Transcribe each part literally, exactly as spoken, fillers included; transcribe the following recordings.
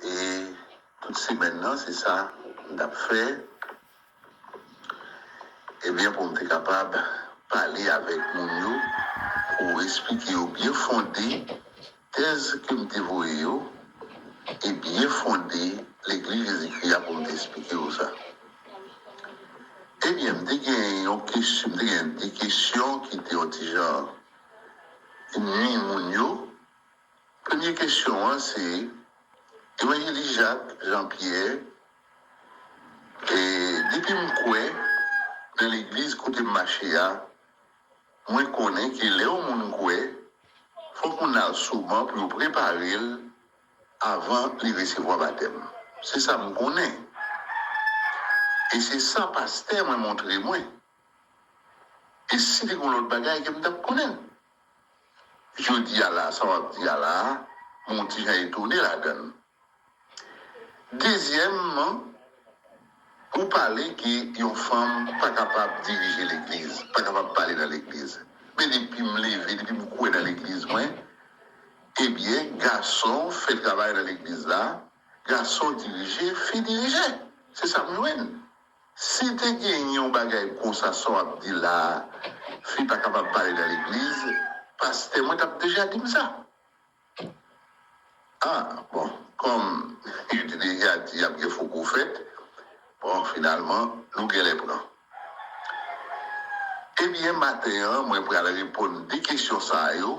E tout semèn nan, se sa m t ap fè. Ebyen, pou m te kapab pale avèk moun yo, pou esplike yo byen fonde tèz ke m te voye yo, e byen fonde Legliz Jezikri a pou m te esplike yo sa. Ebyen, m te gen yon kesyon, m te gen de kesyon ki te yon ti jan nwi moun yo. Premye kesyon an se, Evanjelis Jacques Jean Pierre, e depi m kwè nan legliz kote m mache a, mwen konnen ke lè yon moun kwè, fòk moun nan al sou ban pou yo prepare l avan li resevwa batèm. Se sa m konnen. E se sa pastè mwen montre mwen. E si te gen yon lòt bagay ke m t ap konnen l. Jodi a la, sa w ap di a la, mwen yon ti jan etone ladan l. Dezyèmman, ou pale ke yon fanm pa kapab dirije legliz, pa kapab pale nan legliz. Men depi m leve, depi m kwè nan legliz mwen, ebyen, gason fè travay nan legliz la, gason dirije, fi dirije. Se sa m jwenn. Si te gen yon bagay konsa sa w ap di la a, fi pa kapab pale nan legliz, pastè mwen t ap deja di m sa. Ah, bon, kòm yo te deja di y ap gen fo pwofèt, bon, finalman, nou genlè pran. Ebyen, maten an, mwen pral reponn de kesyon sa yo,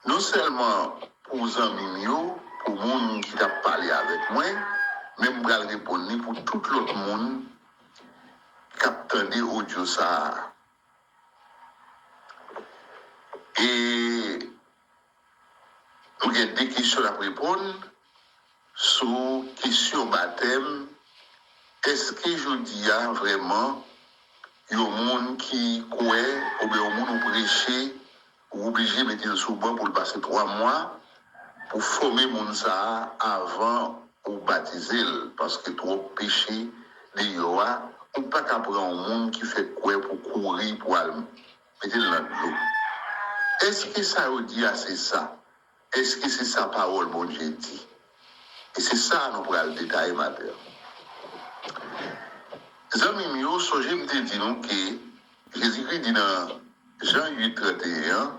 non sèlman pou zanmi m yo, pou moun ki t ap pale avèk mwen, men m pral reponn li pou tout lòt moun k ap tande odyo sa a. E nou gen de kesyon n ap reponn sou kesyon batèm. Èske jodi a vrèman yon moun ki kwè oubyen yon moun ou preche, ou oblije mete l sou ban pou l pase twa mwa pou fòme moun sa a avan ou batize l, paske twòp peche deyò a, ou pa ka pran yon moun ki fèk kwè pou kouri pou al mete l nan dlo. Èske sa yo di a se sa? Èske se sa pawòl Bondye di? E se sa nou pral detaye maten an. Zanmi m yo, sonje m te di nou ke Jezikri di nan Jan uit trannteyen an,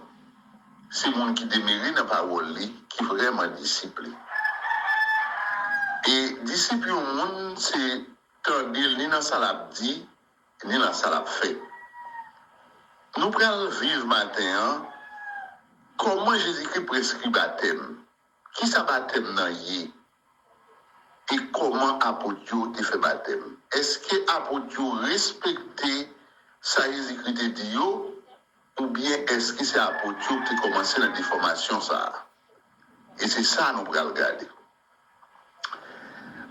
se moun ki demere nan pawòl li ki vrèman disip li. E disip yon moun, se tande l ni nan sa l ap di, ni nan sa l ap fè. Nou pral viv maten an kòman Jezikri preskri batèm, kisa batèm nan ye, e kòman apot yo te fè batèm. Èske apot yo respekte sa Jezikri te di yo, oubyen èske se apot yo ki te kòmanse nan defòmasyon sa a? E se sa nou pral gade.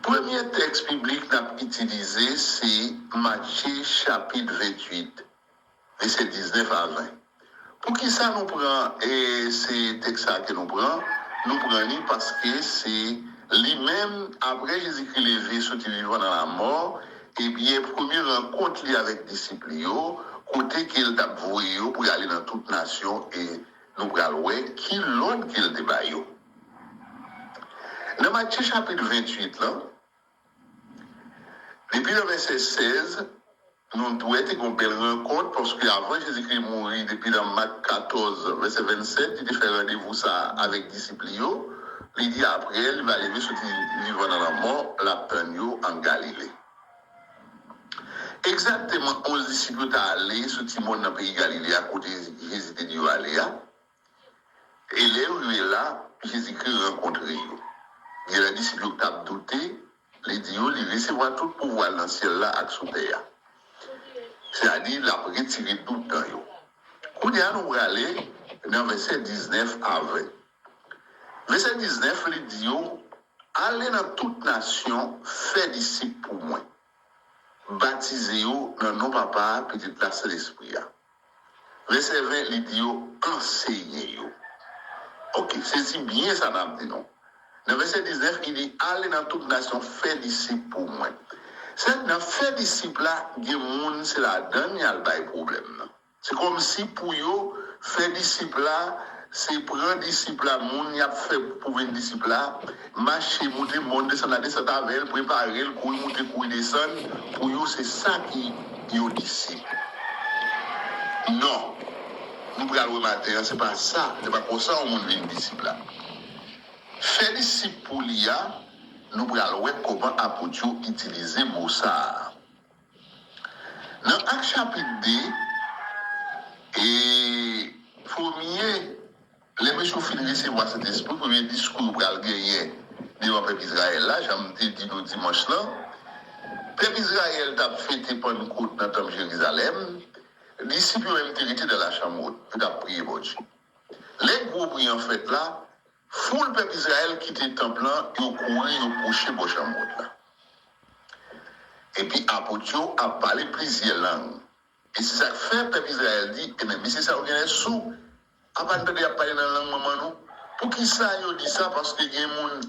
Premye tèks biblik n ap itilize se Matye chapit venntuit, vèsè diznèf a ven. Poukisa nou pran, e se tèks sa a ke nou pran? Nou pran li paske se li menm, apre Jezikri leve soti vivan nan lamò, ebyen, premye rankont li avèk disip li yo, kote ke l t ap voye yo pou y ale nan tout nasyon, e nou pral wè ki lòd ke l te ba yo. Nan Matye chapit venntuit lan, depi nan vèsè sèz, nou t wè te gen yon bèl rankont, paske avan Jezikri mouri, depi nan Mak katòz, vèsè vennsèt, li te fè randevou sa a avèk disip li yo. Li di apre, li va leve soti vivan nan lanmò, l ap tann yo an Galile. Egzakteman onz disip yo t ale sou ti mòn nan peyi Galile a, kote Jezi te di yo ale a. E lè yo rive la, Jezikri rankontre yo. Gen nan disip yo k t ap doute, li di yo li resevwa tout pouvwa l nan syèl la ak sou tè a. Sètadi, l ap retire dout nan yo. Kounye a, nou prale nan vèsè diznèf a ven. Vèsè diznèf, li di yo, ale nan tout nasyon, fè disip pou mwen. Batize yo nan non Papa a, Pitit la, Sentespri a. Vèsè ven, li di yo, anseye yo. Oke, sezi byen sa n ap di nou. Nan vèsè diznèf, li di, ale nan tout nasyon, fè disip pou mwen. Sètadi, nan fè disip la, gen moun, se ladan l y al bay pwoblèm nan. Se kòmsi pou yo, fè disip la, Se pran disip la, moun y ap fè pou vin disip la, mache, moute mòn, desann la desant avè l, prepare l, kouri moute, kouri desann, pou yo, se sa ki yon disip. Non, nou pral wè maten an, se pa sa, se pa konsa yon moun vin disip la. Fè disip pou li a, nou pral wè kòman apot yo itilize mo sa a. Nan Ak chapit de, e premye, lè mesye yo fin resevwa Sentespri, premye diskou yo pral genyen devan pèp Izrayèl la, jan m te di nou dimanch lan, pèp Izrayèl t ap fete Pannkot nan tanp Jerizalèm, disip yo menm te rete nan lachanm wot, yo t ap priye Bondye. Lè gwo bri an fèt la, foul pèp Izrayèl kite tanp lan, yo kouri, yo kwoche bò chanm wot la. Epi apot yo ap pale plizyè lang. E se sa k fè pèp Izrayèl di, "Ebyen, mesye sa yo genlè sou. Apa n tande y ap pale nan lang manman nou?" Poukisa yo di sa? Paske gen moun,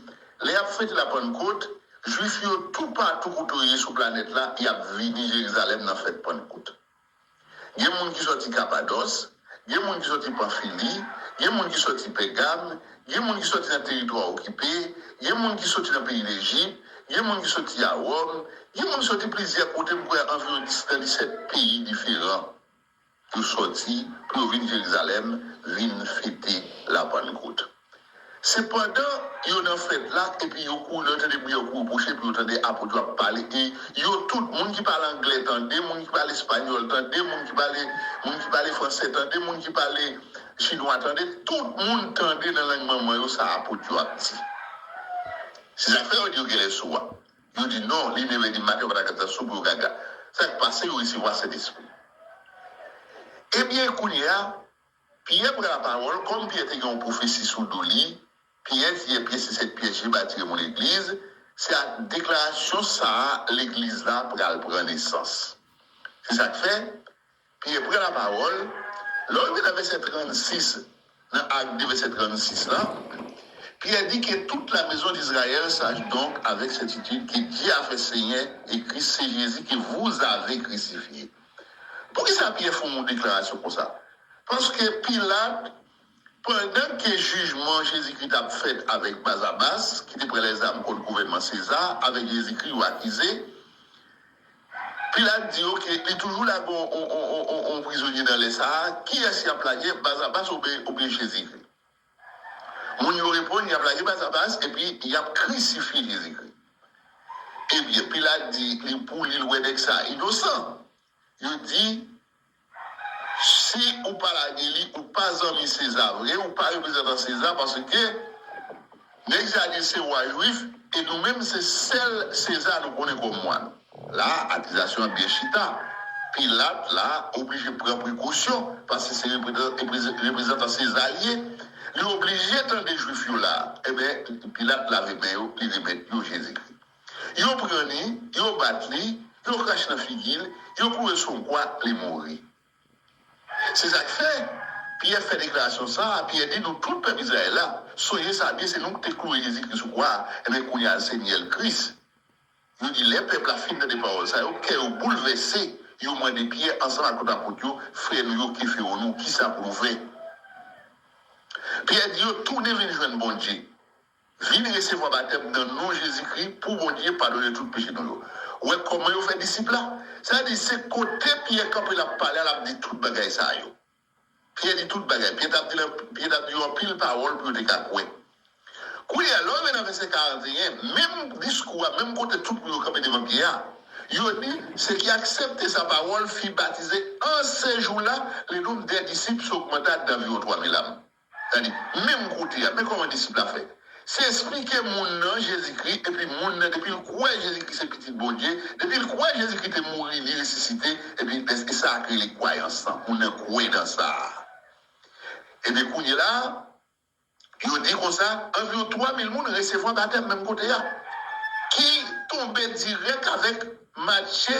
lè y ap fete la Pannkot, Jwif yo toupatou kote yo ye sou planèt la, y ap vini Jerizalèm nan fèt Pannkot. Gen moun ki sòti Kapadòs, gen moun ki sòti Panfili, gen moun ki sòti Pègam, gen moun ki sòti nan teritwa okipe, gen moun ki sòti nan peyi Lejip, gen moun ki sòti a Wòm, gen moun ki sòti plizyè kote, m kwè anviwon dis nan disèt peyi diferan. Yo sòti pou yo vin Jerizalèm, vin fete la Pannkot. Se pandan yo nan fèt la, epi yo kouri, lè yo tande bri an kouri pwoche, epi yo tande apot yo ap pale, e yo tout, moun ki pale anglè tande, moun ki pale espanyòl tande, moun ki pale, moun ki pale fransè tande, moun ki pale chinwa tande, tout moun tande nan lang manman yo sa apot yo ap di. Se sa k fè yo di yo genlè sou a. Yo di non, li leve dimaten, yo pa ta gentan sou pou yo gaga. Sa k pase, yo resevwa Sentespri. Ebyen, kounye a, Pyè pran lapawòl, kòm Pyè te gen yon pwofesi sou do li, Pyè di, Pyè se sèt pyè, je batire mon église, se ak deklarasyon sa a legliz la pral pran nesans. Se sa k fè, Pyè pran lapawòl, lè w rive nan vèsè trannsis, nan Ak de vèsè trannsis la, Pyè di, Que toute la maison d'Israël sache donc avec certitude que Dieu a fait Seigneur et Christ, c'est Jésus que vous avez crucifié. Poukisa Pyè fè yon deklarasyon konsa? Paske Pilat, pandan ke jijman Jezikri t ap fèt avèk Bazabas, ki te pran lèzam kont gouvènman Seza, avèk Jezikri yo akize, Pilat di yo ke li toujou lage yon, yon, yon, yon, yon prizonye nan lè sa a, kiyès y ap lage, Bazabas oubyen, oubyen Jezikri? Moun yo reponn, y ap lage Bazabas, epi y ap krisifye Jezikri. Ebyen, Pilat di, li pou li, l wè nèg sa a inosan. Yo di, si ou pa lage li, ou pa zanmi Seza vre, ou pa reprezantan Seza, paske nèg sa a di se wa jwif, e nou menm se sèl Seza nou konnen kòm wa nou. La, akizasyon an byen chita. Pilat la oblije pran prekosyon, paske se reprezan-, reprezan-, reprezantan Seza li ye. Li oblije tande jwif yo la. Ebyen, Pilat lave men yo, li remèt yo Jezikri. Yo pran li, yo bat li, yo krache nan figi l, yo kloure l sou yon kwa, li mouri. Se sa k fè, Pyè fè deklarasyon sa a, Pyè di nou tout pèp Izrayèl la, sonje sa byen, se nou ki te kloure Jezikri sou kwa a, ebyen kounye a l se Nyèl Kris. Yo di lè pèp la fin tande pawòl sa yo, kè yo boulvèse, yo mande Pyè ansanm ak lòt apot yo, Frè nou yo, que ferons-nous? Kisa pou nou fè? Pyè di yo, Tounen vin jwenn Bondye. Vin resevwa batèm nan non Jezikri pou Bondye padone tout peche nou yo. Ou wè kòman yo fè disip la? Sa vle di se kote Pyè kanpe l ap pale a, l ap di tout bagay sa yo. Pyè di tout bagay. Pyè t ap di, Pyè t ap di yo anpil pawòl pou yo te ka kwè. Kounye a, lè w rive nan vèsè karanteyen, menm diskou a, menm kote tout moun yo kanpe devan Pyè a, yo di, Ceux qui acceptent sa parole furent baptisés en ce jour-là, le nombre des disciples s'augmenta d'environ trois mille âmes. Sa di, menm kote a, men kòman disip la fè? Se esplike moun nan Jezikri, epi moun nan, depi l kwè Jezikri se Pitit Bondye, depi l kwè Jezikri te mouri, li resisite, epi e sa k rele kwayans lan. Moun nan kwè nan sa a. Ebyen, kounye la, yo di konsa, anviwon twa mil moun resevwa batèm menm kote a, ki tonbe dirèk avèk Matye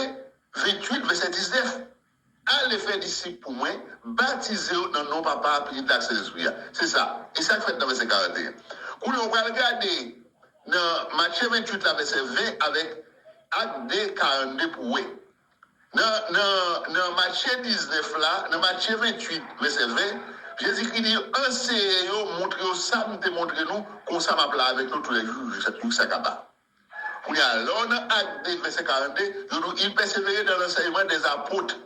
venntuit, vèsè diznèf. Ale fè disip pou mwen, batize yo nan non Papa a, Pitit la ak Sentespri a. Se sa. E sa k fèt nan vèsè karanteyen. Kounye a, ou pral gade nan Matye venntuit la, vèsè ven, avèk Ak de, karannde pou w wè. Nan, nan, nan Matye diznèf la, nan Matye venntuit, vèsè ven, Jezikri di, anseye yo, montre yo sa m te montre nou, konsa m ap la avèk nou toulèjou jiska kaba. Kounye a, lè w nan Ak de, vèsè karannde, yo di, il persévérait dans l'enseignement des apôtres,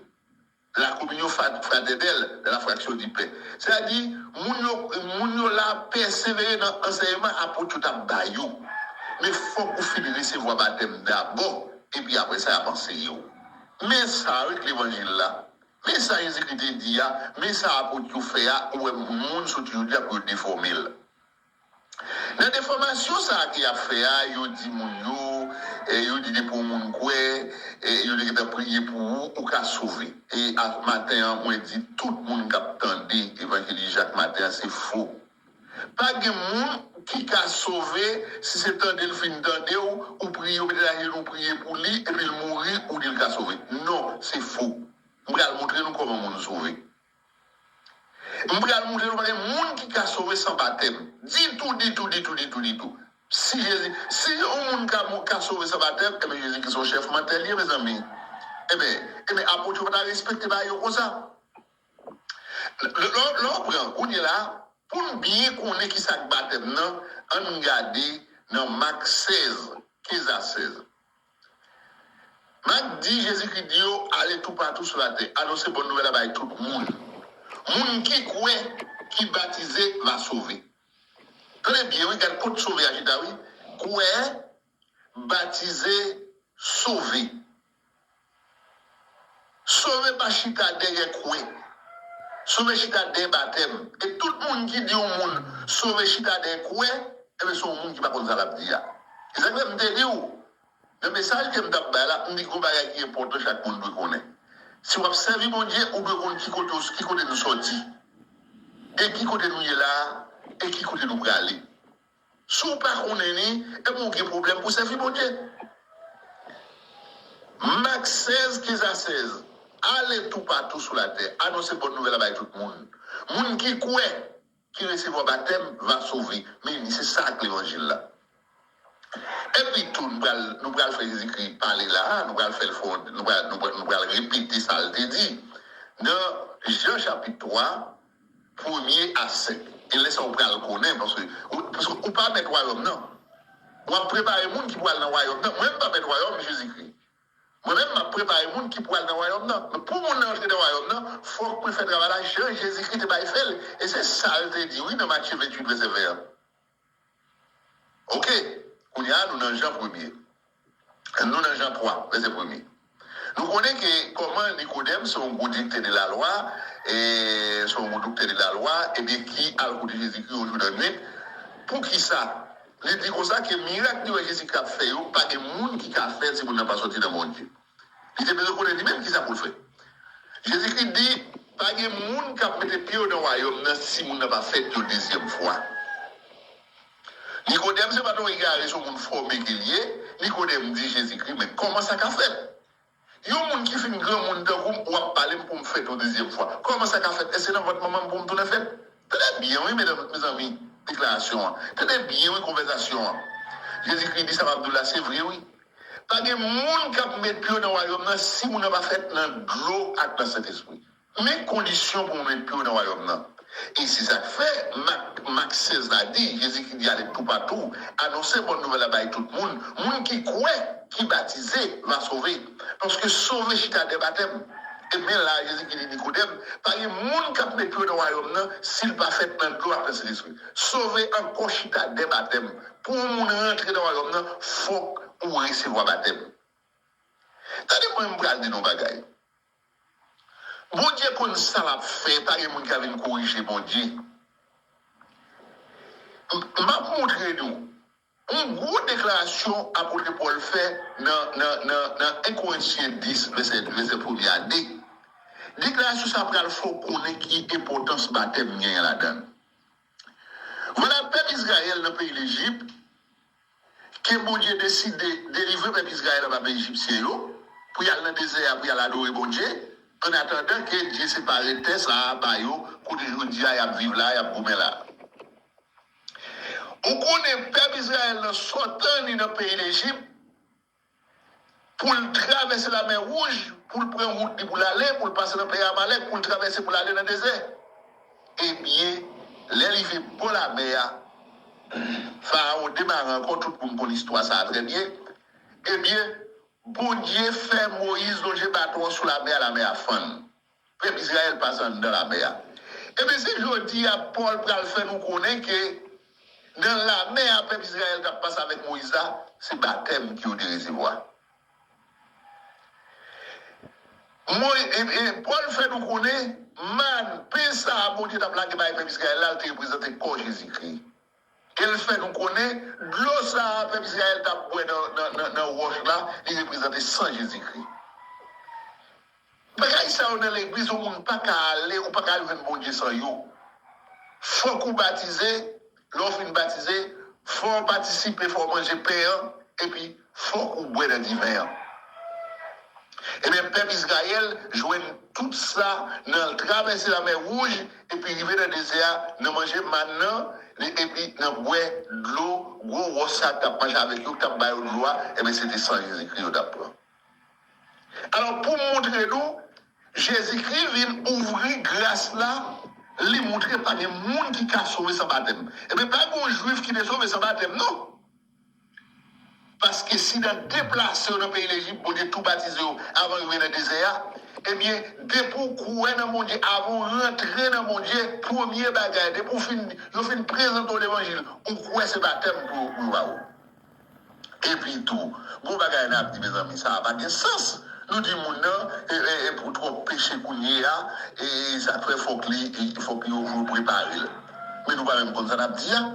la communion fra- fraternelle, dans la fraction du pain. Sètadi, moun yo, moun yo la pèsevere nan ansèyman apot yo t ap ba yo. Men fòk ou fin resevwa batèm dabò, epi apre sa, y ap anseye w. Men sa, wi, k levanjil la. Men sa Jezikri te di a, men sa apot yo fè a, ou wè moun soti jodi a pou yo defòme l. Nan defòmasyon sa a ke y ap fè a, yo di moun yo, eh, yo di depi yon moun kwè, eh, yo te gentan priye pou ou, ou ka sove. E a maten an, mwen di tout moun k ap tande evanjelis Jak maten an, se fo. Pa gen moun ki ka sove, si se tande l fin tande w, ou priye, ou mete l ajenou, ou priye pou li, epi l mouri, ou di l ka sove. Non, se fo. M pral montre nou kòman moun sove. M pral montre nou pa gen moun ki ka sove san batèm. Ditou, ditou, ditou, ditou, ditou. Si Jezi, si yon moun ka, ka sove san batèm, ebyen Jezikri se yon chèf mantè li ye, mezanmi. Ebyen, ebyen, apot yo pa ta respekte bagay yo konsa. Lè, lè, lè w pran, kounye la, pou n byen konnen ki sa k batèm nan, ann gade nan Mak sèz, kenz a sèz. Mak di, Jezikri di yo, ale toupatou sou latè, anonse bòn nouvèl la bay tout moun. Moun ki kwè, ki batize, va sove. Tande byen, wi, gad kot sove a chita, wi. Kwè, batize, sove. Sove pa chita dèyè kwè. Sove chita dèyè batèm. E tout moun ki di yon moun sove chita dèyè kwè, ebyen, se yon moun ki pa konn sa l ap di a. E sa k fè m te di w, nan mesaj ke m t ap bay la, m di gon bagay ki enpòtan chak moun dwe konnen. Si w ap sèvi Bondye, ou dwe konn ki kote w, ki kote nou sòti, e ki kote nou ye la a, e ki kote nou prale. Si w pa konnen li, ebyen, ou gen pwoblèm pou sèvi Bondye. Mak sèz, kenz a sèz. Ale toupatou sou latè, anonse bòn nouvèl la bay tout moun. Moun ki kwè, ki resevwa batèm, va sove. Men li, se sa k levanjil la. Epi tou, nou pral, nou pral fè Jezikri pale la a, nou pral fè l fè, nou pral, nou pral, nou pral repete sa l te di. Nan Jan chapit twa, premye a senk. E lè sa w pral konnen, paske ou, paske ou pa mèt wayòm nan. W ap prepare moun ki pral nan wayòm nan. Mwen, m pa mèt wayòm Jezikri. Mwen menm, m ap prepare moun ki pral nan wayòm nan. Men pou moun nan antre nan wayòm nan, fòk mwen fè travay la jan Jezikri te bay fè l. E se sa l te di, wi, nan Matye venntuit, vèsè ven an. Oke, kounye a, nou nan Jan premye. Nou nan Jan twa, vèsè premye. Nou konnen ke kòman Nikodèm se yon gwo direktè de lalwa, e se yon gwo doktè de lalwa, ebyen, ki al kote Jezikri yon jou nan nwit. Poukisa? Li di konsa ke mirak li wè Jezikri ap fè yo, pa gen moun ki ka fè l si moun nan pa sòti nan Bondye. Li te bezwen konnen li menm kisa pou l fè. Jezikri di, pa gen moun k ap mete pye yo nan wayòm nan si moun nan pa fèt yon dezyèm fwa. Nikodèm se pa t yon egare, se yon moun fòme ke l ye. Nikodèm di Jezikri, men kòman sa ka fèt? Yon moun ki fin granmoun tankou m, w ap pale m pou m fèt yon dezyèm fwa. Kòman sa ka fèt? Èske nan vant manman m pou m tounen fèt? Tande byen, wi, medam, mezanmi, deklarasyon an. Tande byen, wi, konvèsasyon an. Jezikri di sa m ap di w la, se vre, wi. Pa gen moun k ap met pye w nan wayòm nan si moun nan pa fèt nan dlo ak nan Sentespri. Men kondisyon pou w met pye w nan wayòm nan. E se sa k fè Mak, Mak sèz la di, Jezikri di, ale toupatou, anonse bòn nouvèl la bay tout moun. Moun ki kwè, ki batize, va sove. Paske sove chita dèyè batèm. E men la, Jezikri di Nikodèm, pa gen moun k ap met pye w nan wayòm nan si l pa fèt nan dlo ak nan Sentespri. Sove ankò chita dèyè batèm. Pou yon moun rantre nan wayòm nan, fòk ou resevwa batèm. Tande mwen, m pral di nou yon bagay. Bondye konn sa l ap fè, pa gen moun ka vin korije Bondye. M, m ap montre nou yon gwo deklarasyon apot Pòl fè nan, nan, nan, nan en Korentyen dis, vèsè, vèsè premye a de. Deklarasyon sa a pral fè w konnen ki enpòtans batèm genyen ladan l. Vwala pèp Izrayèl nan peyi Lejip, ke Bondye deside delivre pèp Izrayèl anba men Ejipsyen yo, pou y al nan dezè a, pou y al adore Bondye, annatandan ke Dye separe tè sa a ba yo, kote jodi a y ap viv la, y ap goumen la. Ou konnen pèp Izrayèl nan sot anni nan peyi Lejip, pou l travèse Lamè Wouj, pou l pran wout li pou l ale, pou l pase nan peyi Amalèk, pou l travèse pou l ale nan dezè. Ebyen, lè l rive bò lamè a, Farawon demare ankò, tout moun konn istwa sa a trè byen. Ebyen, Bondye fè Moyiz lonje baton an sou lamè a, lamè a fann. Pèp Izrayèl pase anndan lamè a. Ebyen, se jodi a Pòl pral fè nou konnen ke nan lamè a pèp Izrayèl t ap pase avèk Moyiz la, se batèm ke yo te resevwa. Moy, e, e, Pòl fè nou konnen, màn, pen sa a Bondye t ap lage bay pèp Izrayèl la, l te reprezante kò Jezikri. E l fè nou konnen, dlo sa a pèp Izrayèl t ap bwè nan, nan, nan, nan wòch la, li reprezante san Jezikri. Bagay sa yo nan legliz, yon moun pa ka ale, ou pa ka jwenn Bondye san yo. Fòk ou batize, lè w fin batize, fò w patisipe, fò w manje pen an, epi fòk ou bwè nan diven an. Ebyen, pèp Izrayèl jwenn tout sa nan travèse Lamè Wouj, epi rive nan dezè a, nan manje màn nan, epi nan bwè dlo gwo wòch sa k t ap mache avèk yo, k t ap ba yo dlo a, ebyen, se te san Jezikri yo t ap pran. Alò, pou montre nou, Jezikri vin ouvri gras la, li montre pa gen moun ki ka sove san batèm. Ebyen, pa gen yon Jwif ki te sove san batèm, non. Paske si nan deplase yo nan peyi Lejip, Bondye tou batize yo avan yo rive nan dezè a, ebyen, depi w kwè nan Bondye, avan w rantre nan Bondye, premye bagay, depi w fin, yo fin prezante w levanjil, ou kwè se batèm pou, pou yo ba ou. Epi tou, gon bagay n ap di, mezanmi, sa a pa gen sans. Nou di moun nan, e, e, e pou twòp peche kounye a, e, e sa k fè fòk li, e, fòk yo, yo prepare l. Men nou pa menm konn sa n ap di a.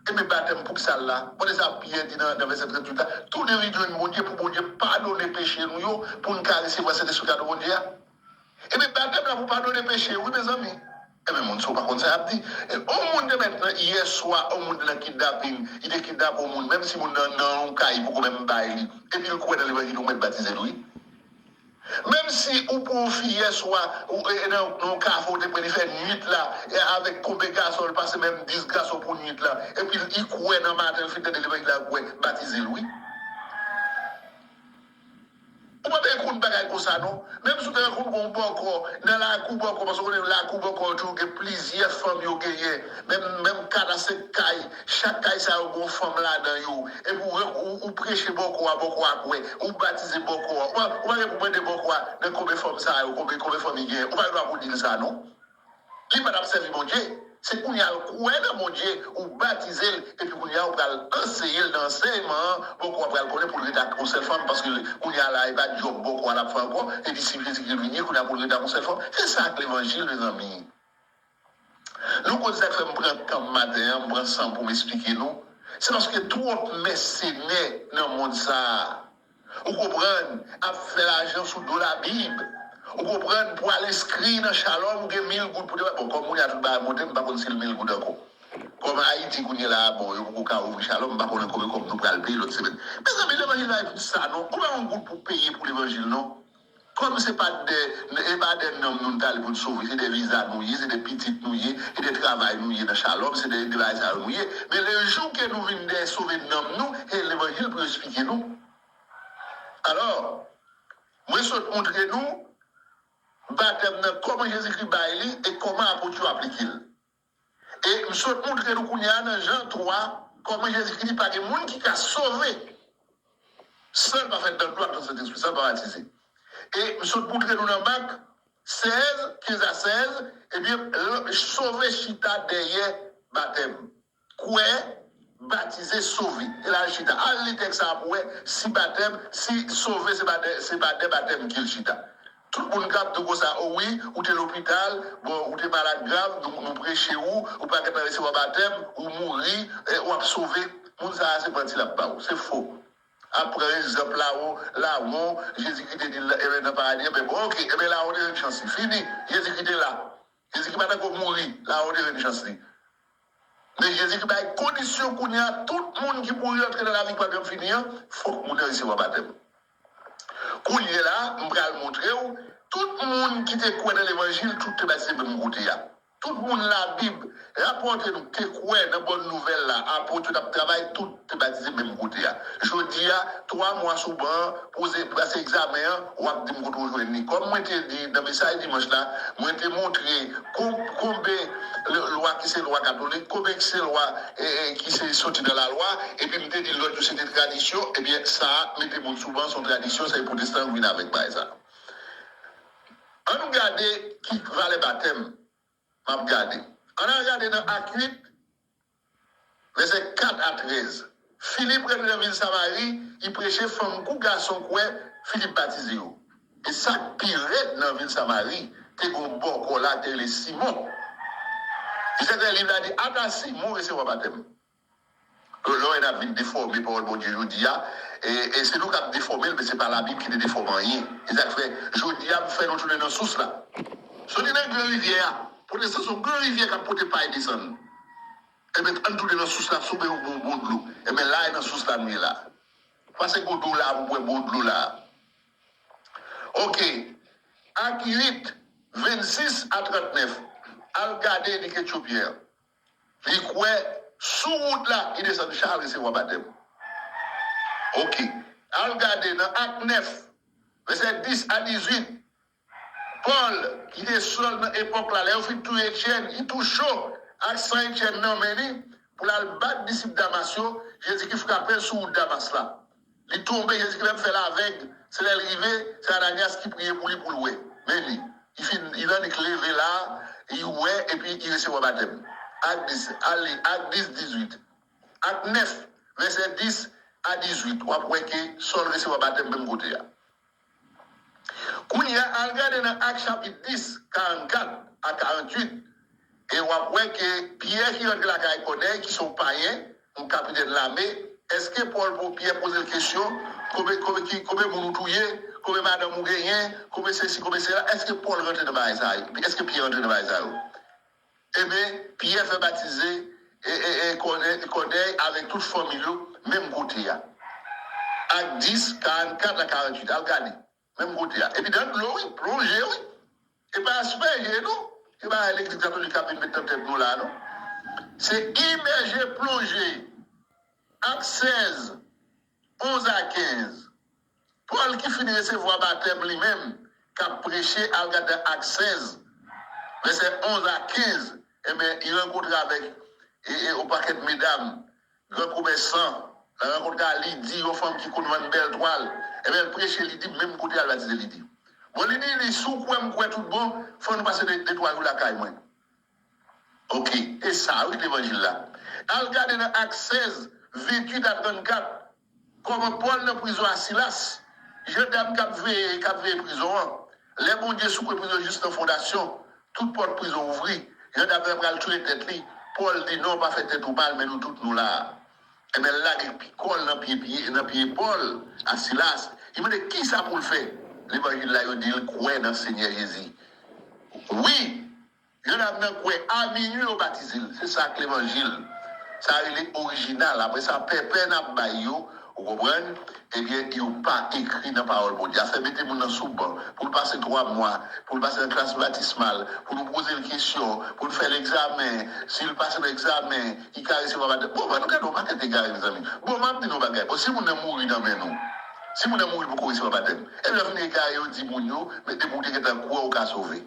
Ebyen, batèm poukisa l la? Kote sa Pyè di nan, nan vèsè tranntuit la? Tounen vin jwenn Bondye pou Bondye padone peche nou yo, pou n ka resevwa Sentespri kado Bondye a. Ebyen, batèm la pou padone peche, wi, mezanmi. Ebyen, moun sa w pa konn sa y ap di. E, yon moun te mèt nan, yè swa, yon moun te nan kidnaping, li te kidnape yon moun, menm si moun nan nan yon kay, li poko menm bay li, epi l kwè nan levanjil, ou mèt batize l, wi. Menm si ou pran yon fi yè swa, ou, e, nan, nan yon kafe, ou te pran li fè nwit la, e, avèk konbe gason, l pase menm dis gason pou nwit la, epi li kwè nan maten, l fin tande levanjil la, kwè, batize l, wi. Ou pa bezwen konn bagay konsa, non. Menm si w te rankontre yon bòkò nan lakou bòkò, paske w konnen lakou bòkò yo toujou gen plizyè fanm yo genyen. Menm, menm kat a senk kay, chak kay sa yo gen yon fanm ladan yo. Epi w, ou, ou preche bòkò a, bòkò a kwè. Ou batize bòkò a. Ou pa, ou pa gen pou mande bòkò a nan konbyen fanm sa yo, konbyen, konbyen fanm li genyen. Ou pa gen dwa pou di l sa, non. Li pa t ap sèvi Bondye. Se kounye a l kwè nan Bondye, ou batize l, epi kounye a ou pral anseye l nan ansèyman an, bòkò a pral konnen pou l rete ak yon sèl fanm, paske kounye a la, e pa djòb bòkò a l ap fè ankò, epi si Jezikri vini, kounye a pou l rete ak yon sèl fanm. Se sa k levanjil, mezanmi. Nou konn sa k fè m pran tan m maten an, m pran san m pou m esplike nou. Se paske twòp mèsenè nan mond sa a. Ou konprann? Ap fè lajan sou do Labib. Ou konprann? Pou al enskri nan Shalom, ou gen mil goud pou te bay. Bon, kòm kounye a tout bagay monte, m pa konn si l mil goud ankò. Kòm Ayiti kounye la a, bon, yo poko ka ouvri Shalom, m pa konnen konbyen kòb nou pral peye lòt semèn. Mezanmi, levanjil pa gen tout sa, non. Ou pa gen yon goud pou peye pou levanjil, non. Kòm se pa de, e pa de nanm nou n t ale pou n sove, se de viza nou ye, se de pitit nou ye, se de travay nou ye nan Shalom, se de, de bagay sa yo nou ye. Men lejou ke nou vin dèyè sove nanm nou, e levanjil pou yo esplike nou. Alò, mwen sot montre nou batèm nan, kòman Jezikri bay li e kòman apot yo aplike l. E m sot montre nou kounye a nan Jan twa, kòman Jezikri di pa gen moun ki ka sove san l pa fèt nan dlo ak nan Sentespri, san l pa batize. E m sot montre nou nan Mak sèz, kenz a sèz, ebyen, l-, sove chita dèyè batèm. Kwè, batize, sove. E la l chita. Al li tèks sa a pou wè si batèm, si sove se pa de, se pa de batèm ke l chita. Tout moun k ap di w konsa, o wi, ou te lopital, bon, ou te malad grav, nou, nou preche ou, ou pa gentan resevwa batèm, ou mouri, e, w ap sove. Moun sa a se manti l ap ba w, se fo. Ap pran egzanp Lawon, Lawon, Jezikri te di l, ebyen, nan paradi, ebyen, bon, oke, ebyen, Lawon te jwenn chans li. Fini, Jezikri te la. Jezikri pa t ankò mouri, Lawon te jwenn chans li. Men Jezikri bay kondisyon kounye a, tout moun ki pou rantre nan lavi k p ap janm fini an, fòk moun nan resevwa batèm. Kounye la, m pral montre w, tout moun ki te kwè nan levanjil, tout te batize menm kote a. Tout moun Labib rapòte nou te kwè nan bòn nouvèl la, apot yo t ap travay, tout te batize menm kote a. Jodi a, twa mwa sou ban an, poze, pase egzamen an, w ap di m kote w jwenn li. Kòm mwen te di nan mesaj dimanch la, mwen te montre kon, konbe lwa ki se lwa katolik, konbe ki se lwa e, e, ki se soti nan lalwa, epi m te di lòt yo se te tradisyon, ebyen sa a mete moun sou ban, se yon tradisyon, se pwotestan yo vin avèk bagay sa a. Ann gade ki valè batèm m ap gade. Ann al gade nan Ak uit, vèsè kat a trèz. Filip rantre nan vil Samari, li preche, fanm kou gason kwè, Filip batize yo. E sa k pi rèd nan vil Samari, te gen yon bòkò la, te rele Simon. Li te liv la di, ata Simon resevwa batèm. Lò, lò, n ap vin defòme pawòl Bondye jodi a. E, e se nou k ap defòme l, men se pa Labib ki te defòme anyen. E sa k fè, jodi a, m fè nou tounen nan sous la. Soti nan gran rivyè a. Pwotestan se yon gran rivyè k ap pote pay desann. Ebyen, ann tounen nan sous la, soupe yon bon, bon dlo. Ebyen, la, e nan sous la nou ye la. Pase gwo dlo la, pou bwè bon dlo la. Oke. Ak uit, vennsis a trannèf. Al gade nik Etyopyen an. Li kwè sou wout la, li desann cha, l resevwa batèm. Oke. Al gade nan Ak nèf, vèsè dis a dizuit. Pòl, ki te Sòl nan epòk la, lè yo fin touye Etyèn, li tou cho ak san Etyèn nan men li pou l al bat disip Damas yo, Jezikri frape l sou wout Damas la. Li tonbe, Jezikri menm fè l avèg. Se lè l rive, se Ananyas ki priye pou li, pou l wè. Men li, li fin, li nan nik leve la, li wè, epi li resevwa batèm. Ak dis, ale, Ak dis, dizuit. Ak nèf, vèsè dis a dizuit, w ap wè ke Sòl resevwa batèm menm kote a. Kounye a, al gade nan Ak chapit dis, karannkat a karannwit, e w ap wè ke Pyè ki rantre lakay Kònèy, ki se yon payen, yon kapitèn lame, èske Pòl, Pyè poze l kesyon, konbyen, konbyen, ki, konbyen moun ou touye, konbyen madanm ou genyen, konbyen sesi, konbyen sela, èske Pòl rantre nan bagay sa yo? Èske Pyè rantre nan bagay sa yo? Ebyen, Pyè fè batize e, e, e Kònèy, Kònèy avèk tout fanmi l yo, menm kote a. Ak dis, karannkat a karannwit, al gade. Menm kote a. Epi nan dlo, wi, plonje, wi. E pa espèje, non. E pa legliz katolik k ap vin met nan tèt nou la, non. Se imèje, plonje. Ak sèz, onz a kenz. Pòl ki fin resevwa batèm li menm, k ap preche, al gade nan Ak sèz, vèsè onz a kenz, ebyen, li rankontre avèk e, e, yon pakèt medam, gran komèsan, l al rankontre a Lidi, yon fanm ki konn vann bèl twal. Ebyen, l preche, li di, menm kote a l batize, li di. Bon, li di, li, si w kwè m kwè tout bon, fò nou pase de, de twa jou lakay mwen. Oke, e sa wi levanjil la. Al gade nan Ak sèz, venntuit a trannkat, kòman Pòl nan prizon a Silas, jandam k ap veye, k ap veye prizon an. Lè Bondye souke prizon jis nan fondasyon, tout pòt prizon ouvri, jandam nan pral touye tèt li. Pòl di, non, pa fè tèt ou mal, men nou tout nou la a. Ebyen, l lage pi kò l nan pye, pye, nan pye Pòl a Silas. Li mande kisa pou l fè. Levanjil la, yo di l kwè nan Senyè Jezi. Wi, jandam nan kwè, a minui yo batize l. Se sa k levanjil. Sa rele orijinal. Apre sa, pèpè n ap bay yo, ou konprann? Ebyen, yo pa ekri nan pawòl Bondye. Afè mete moun nan sou ban, pou l pase twa mwa, pou l pase nan klas batismal, pou nou poze l kesyon, pou nou fè l egzamen. Si l pase nan egzamen, li ka resevwa batèm. Bon, nou gade yon pakèt egare, mezanmi. Bon, m ap di nou yon bagay. Bon, si moun nan mouri nan men nou, si moun nan mouri poko resevwa batèm, ebyen, lè fini egare, yo di moun yo, men depi w te gentan kwè, ou ka sove.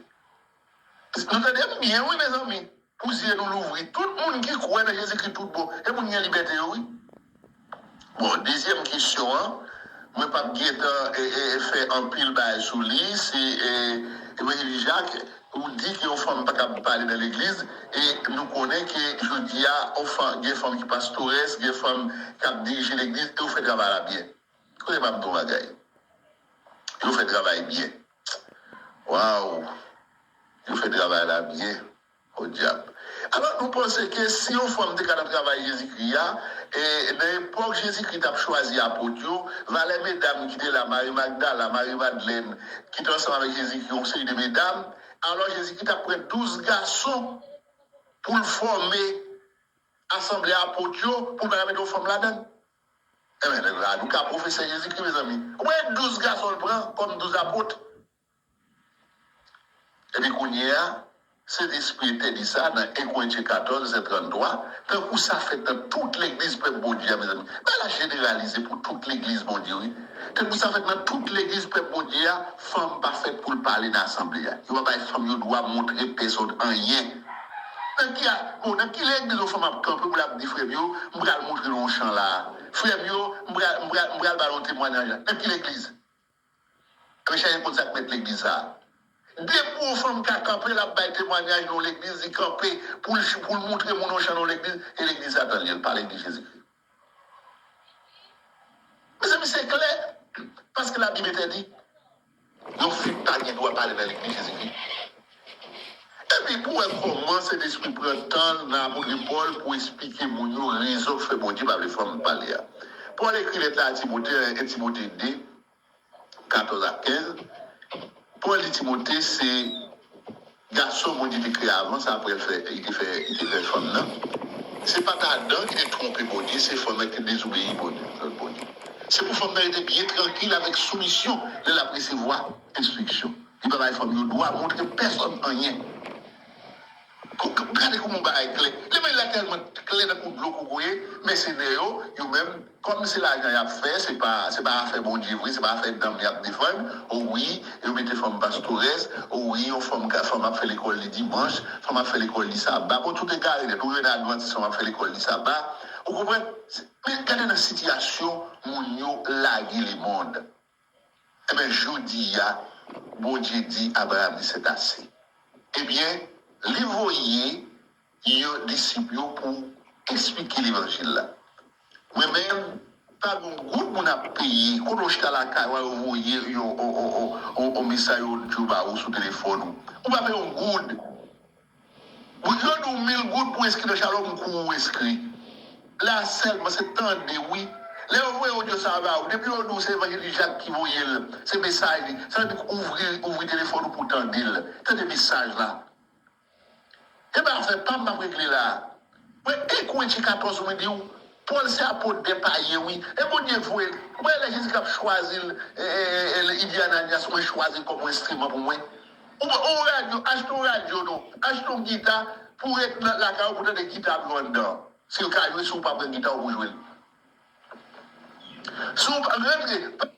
Nou tande m byen, wi, mezanmi. Pou zye nou louvri. Tout moun ki kwè nan Jezikri tout bon, e moun gen libète yo, wi. Bon, dezyèm kesyon an, mwen p ap gentan e, e, e fè anpil bagay sou li. Se e, Evanjelis Jak, ou di ke yon fanm pa kab pale nan legliz, e nou konnen ke jodi a, yon fanm, gen fanm ki pastores, gen fanm k ap dirije legliz, e yo fè travay la byen. Koute m ap di w yon bagay. Yo fè travay byen. Waw! Yo fè travay la byen. Podyab. Alò, nou panse ke si yon fanm te ka nan travay Jezikri a, e, nan epòk Jezikri t ap chwazi apot yo, valè medam ki te la, Mari Magdala, Mari Madlèn, ki te ansanm avèk Jezikri, yon seri de medam, alò Jezikri t ap pran douz gason pou l fòme asanble apot yo, pou l pa ta mete yon fanm ladan l. Enben, la, nou ka pwofese Jezikri, mezanmi. Ou wè douz gason l pran kòm douz apot. Epi kounye a, Sentespri entèdi sa nan en Korentyen katòz, vèsè tranntwa, tankou sa fèt nan tout legliz pèp Bondye a, mezanmi. Bagay la jeneralize pou tout legliz Bondye, wi. Tankou sa fèt nan tout legliz pèp Bondye a, fanm pa fèt pou l pale nan asanble a. Yo pa bay fanm yo dwa montre pèsòn anyen. Nan ki a, bon, nan ki legliz yon fanm ap kanpe pou l ap di frè m yo, m pral montre nou yon chan la a. Frè m yo, m pral, m pral, m pral ba nou yon temwayaj la. Nan ki legliz? Ann chache konn sa k mèt legliz sa a. Depi yon fanm ka kanpe, l ap bay temwayaj nan yon legliz, li kanpe pou l, pou l montre moun yon chan nan yon legliz, e legliz sa tann li, l pa legliz Jezikri. Mezanmi, se klè, paske Labib entèdi. Yon fi pa gen dwa pale nan legliz Jezikri. Epi pou wè kòman Sentespri pran tan l nan apot Pòl pou esplike moun yo rezon k fè Bondye pa vle fanm pale a. Pòl ekri lèt la a Timote, en Timote de, katòz a kenz. Pòl di Timote se gason Bondye te kreye avan, se apre l fè, li te fè, li te fè fanm nan. Se pa t Adan ki te twonpe Bondye, se fanm nan ki te dezobeyi Bondye, lòd Bondye. Se pou fanm nan rete byen trankil avèk soumisyon lè l ap resevwa enstriksyon. Li pa bay fanm yo dwa montre pèsòn anyen. Kou-, kou-, gade kòman yon bagay klè. Levanjil la tèlman klè tankou dlo kokoye, mèsenè yo, yo menm, kòm se lajan y ap fè, se pa, se pa afè Bondye vre, se pa afè nanm y ap defann. O wi, yo mete fanm pastorès, o wi, yon fanm ka, fanm ap fè lekòl li dimanch, fanm ap fè lekòl li saba. Bon, tout egare nèt, ou jwenn advantis fanm ap fè lekòl li saba. Ou konprann? Se, men gade nan sitiyasyon moun yo lage lemonn. Ebyen, jodi a, Bondye di Abraram li sètase. Ebyen, li voye yon disip yo pou esplike levanjil la. Mwen menm, pa gen yon goud moun ap peye. Kote w chita lakay ou a, yo voye yon, yon, yon, yon, yon, yon mesaj yo, yo ba ou sou telefòn ou. Ou pa peye yon goud. Yo di w mil goud pou enskri nan Shalom, kou ou enskri. La sèlman, se tande, wi. Lè yo voye odyo sa a ba ou, depi yo di w se Evanjelis Jak ki voye l, se mesaj li, sa vle di ouvri, ouvri telefòn ou pou tande l. Tande mesaj la. E pa afè pa m m ap regle la a. Mwen, en Korentyen katòz, mwen di w, Pòl se apot dè payen, wi. E Bondye voye l. Ou pa wè lè Jezi k ap chwazi l, e, e, e, e, li di Ananyas, mwen chwazi l kòm yon enstriman pou mwen. Ou, ou radyo, achte yon radyo non. Achte yon gita pou w ret nan lakay ou pou tande gita ap jwe anndan. Si w ka jwe, si w pa pran gita w pou jwe l. Si w pa rantre, pa